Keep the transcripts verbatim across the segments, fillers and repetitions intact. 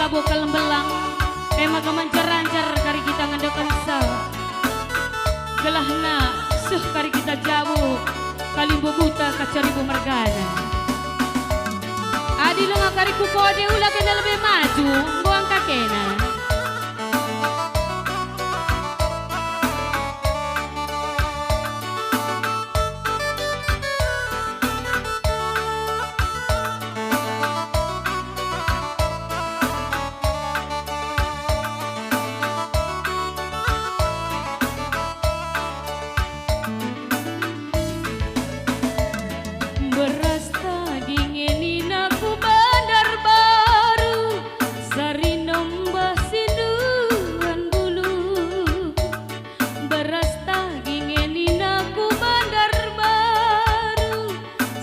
Jabu Kalembelang, e maka manjar-anjar kari kita ngendekensa. Gelahna seh kari kita jabu kalimbubuta Kacaribu mergana. Adi langa kari ku kode ula kena lebe maju, enggo angka kena. Beras tading e nina ku Bandarbaru, sari nembah sinduan bulu. Beras tading e nina ku Bandarbaru,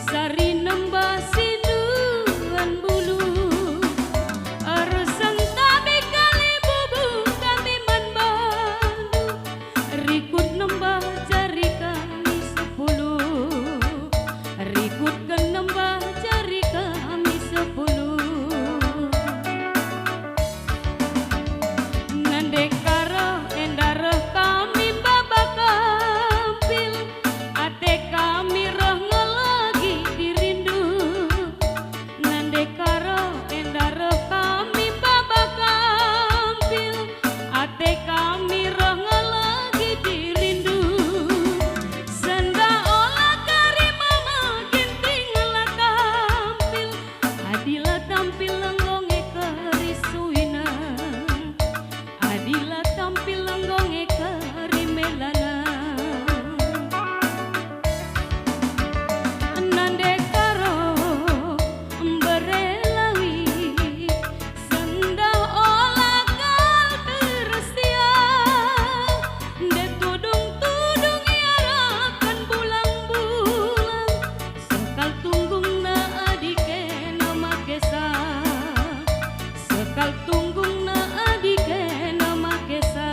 sari nembah sinduan bulu. Ersentabi kalimbubu kami man bandu, rikut nembah jari kami sepuluh. Rikutken nembah jari kami sepuluh. Nande karo enda reh kami mbaba kampil, ate kami reh ngelegi dirindu. Nande karo enda reh kami mbaba kampil, ate kami reh ngelegi dirindu. Sendah ola kari mama Ginting la tampil, adi la tampil enggo nge keri suina. Adi la tampil enggo nge keri melana. Nande karo mbere lawi, sendah ola kal tersia. Nde tudung-tudung iarahken bulang-bulang, sekal tunggungna adi kena make sa. Sekal tunggungna adi kena make sa,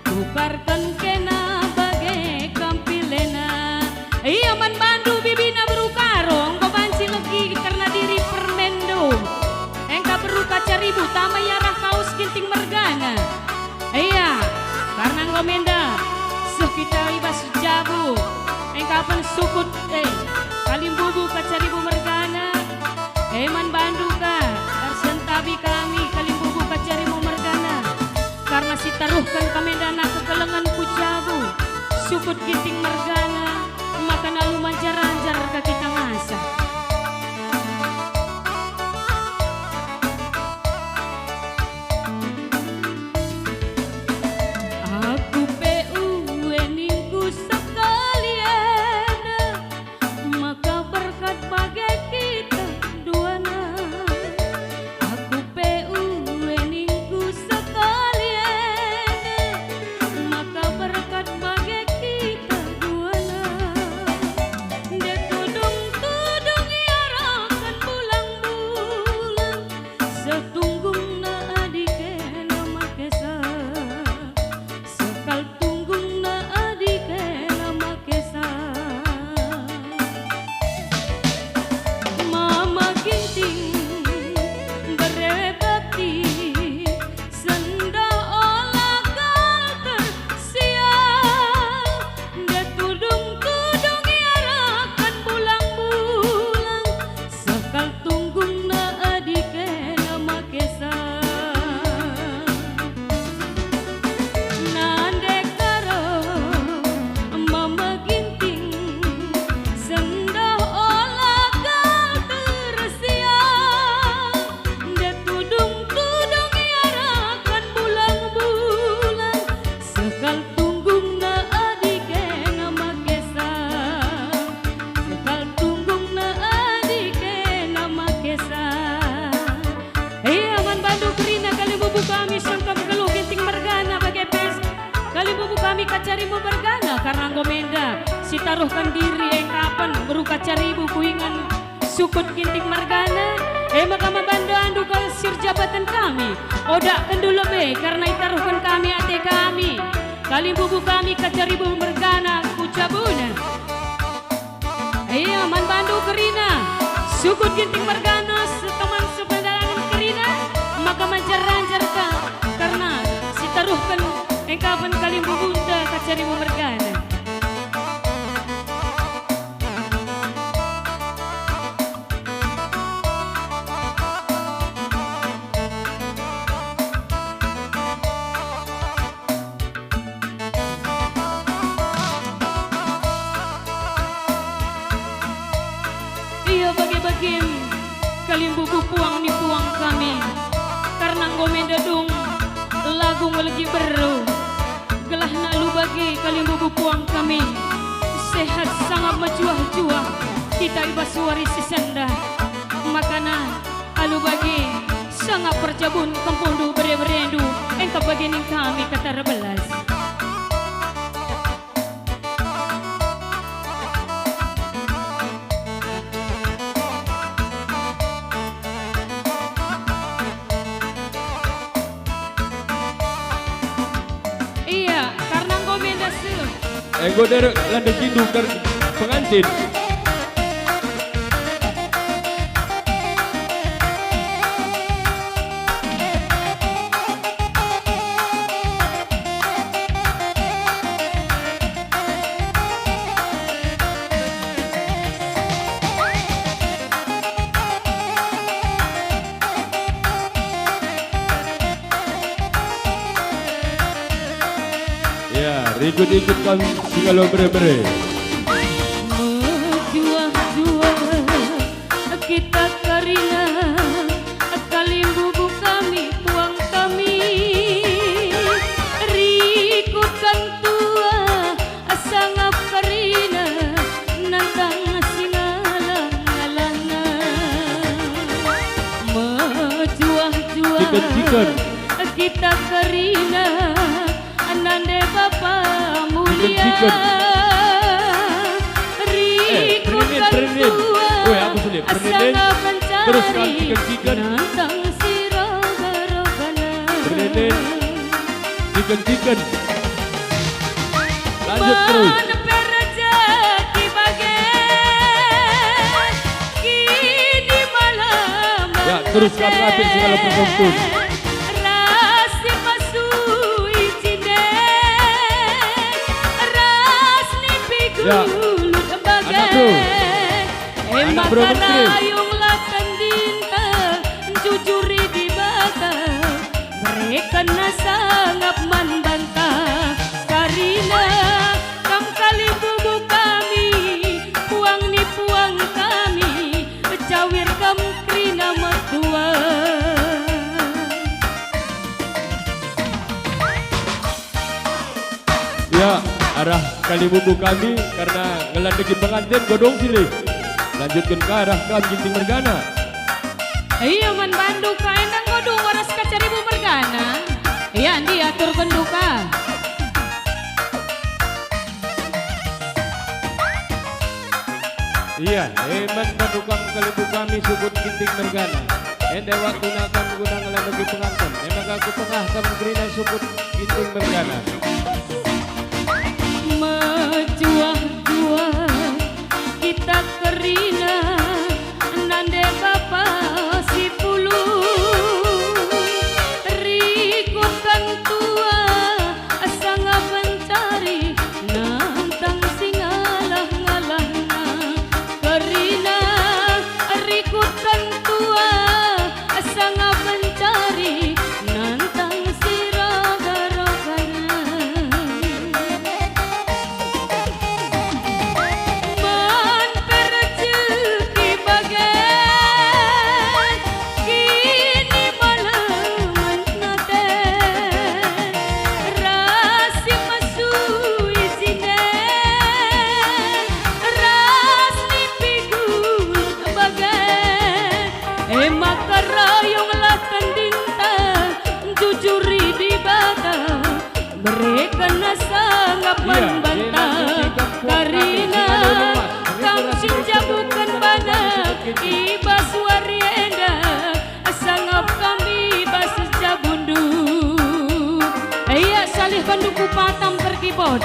tukarken kena bage kampilena. Ia man bandu bibina beru Karo, enggo banci legi kerna diri permendo. Engka beru Kacaribu tama iarah kaus Ginting mergana. Ia, karna enggo menda seh kita i bas jabu, engkapen sukut, eh, kalimbubu Kacaribu mergana, e man bandu ka, ersentabi kami kalimbubu Kacaribu mergana, karna sitaruhken ka menda na kekelengen ku jabu, sukut Ginting mergana, maka alu manjar-anjar ka kita ngasa. Aku pe ue ningku sekali enda, maka berkat bage kita duana. Aku pe ue ningku sekali enda, maka berkat bage kita duana. Nde tudung-tudung iarahken bulang-bulang, setunggungna adi kena make sa, sekal tunggungna adi kena make sa. Mama Ginting bere bakti, sendah ola kal tersia. Nde tudung-tudung iarahken bulang-bulang, sekal tunggungna adi kena make sa. Nande karo Mama Ginting, sendah ola kal tersia. Nde tudung-tudung iarahken bulang-bulang, sekal tunggungna adi kena make sa. Sekal tunggungna adi kena make sa. Ia man bandu kerina kalimbubu kami sangkap geluh Ginting mergana bage pes. Kalimbubu kami Kacaribu mergana karna enggo menda sitaruhken diri engkapen beru Kacaribu ku ingan sukut Ginting mergana, e maka man bandu andu kal sir jabaten kami, odakkenndu lebe karna itaruhken kami ate kami. Kalimbubu kami Kacaribu mergana ku jabuna. Ia man bandu kerina, sukut Ginting mergana, seteman sepedalangen kerina. Tuh ken engkapen kalimbubunta kacarimu mergana. Ia bage-bagem kalimbubu puang ni puang kami, karna enggo menda dung lagu ngelegi beru. Gelahna alu bage kalimbubu puang kami, sehat sangap mejuah-juah kita i bas wari si sendah. Makana alu bage sangap perjabun kempundu bere-berendu, engkap bage ning kami kata erbelas. Ia, karna enggo menda seh. Enggo derek lande jindu ker pengantin. Ya, rikut-ikut kam singalo bere-bere. Mejuah-juah kita kerina, kalimbubu kami, puang kami, rikutken tua, sangap kerina, nantang si ngalah-ngalahna. Mejuah-juah Ciken-ciken. kita kerina, nande Bapa mulia. Ciken-ciken. Eh, rikutken perenen, perenen. Tua, Woi, aku sulit. Perenen. Sangap Terus kan mencari ciken-ciken. Nantang si roga-rogana. Perenen. Ciken-ciken. Lanjut terus. Man pe rejeki bage, kini malam. Ya, terus kap-kapit singalo perkempun. Ras si pasui jine, ras nipi. Ya. Gulut bage. Anak bro. Anak bro menteri. Ema karayunglah tendinta, njujuri Dibata, berekenna sangap man banta. Karina kam kalimbubu kami, puang ni puang kami, cawir kam kerina metua. Ya, arah kalimbubu kami, karna ngelandeki pengantin godong silih. Lanjutken ka arah kam Ginting mergana. Ia man bandu ka endang godong waras kacaribu mergana. Ia ndi aturkenndu ka. Ia, e man bandu kam kalimbubu kami sukut Ginting mergana. Enda waktuna kam guna ngelandeki pengantin, e maka kutengah kam kerina sukut Ginting mergana. Mejuah-juah kita kerina, nande Bapa si pulung, rikutken tua, sangap mencari, nantang si ngalah-ngalahna. Kerina rikutken tua, sangap mencari, nantang si roga-rogana. Man pe rejeki bage, kini malemen ate, ras si mesui jine, ras nipi gulut bage. E maka rayunglah tendinta, njujuri Dibata, berekenna sangap man banta. Karina kam si njabuken bana i bas wari enda, sangap kami bas jabundu. Ia salih bandu ku patam perkibot.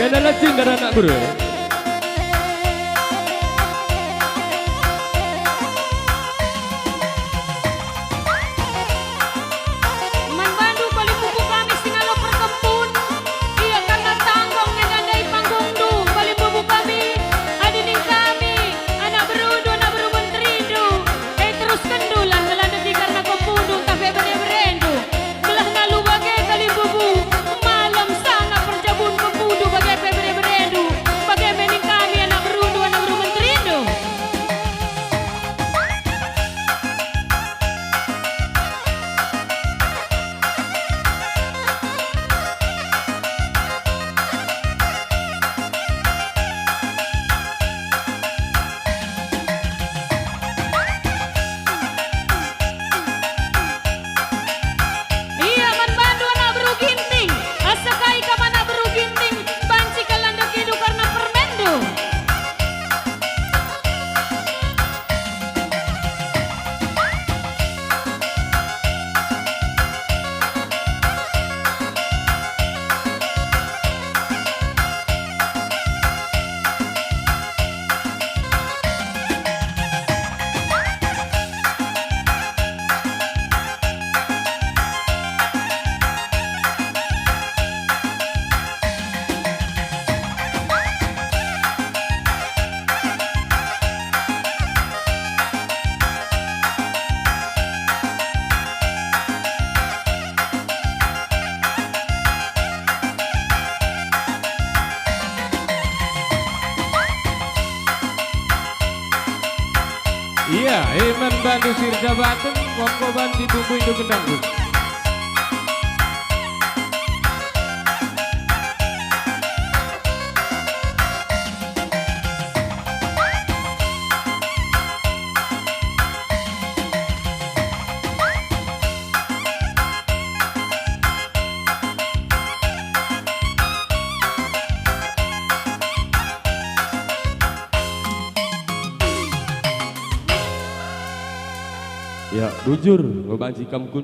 Kena lacing dara anak beru. Man bandu kalimbubu kami si ngalo perkempun, ia karna tanggong nge ndai panggungndu, kalimbubu kami, adi ning kami, anak berundu, anak beru menterindu, e teruskenndulah ngelandeti karna kempundu ntah pe bere-berendu. Gelah nalu bage kalimbubu, malem sanga perjabun kempundu bage pe bere-berendu, bage me ning kami anak berundu, anak beru menterindu. Ia man bandu anak beru Ginting, asa kai kam anak beru Ginting, banci kal landekindu karna permenndu. Ia, e man bandu si erjabaken, monggo banci pungkuindu gendangku. Ya, bujur, enggo banci kam kun-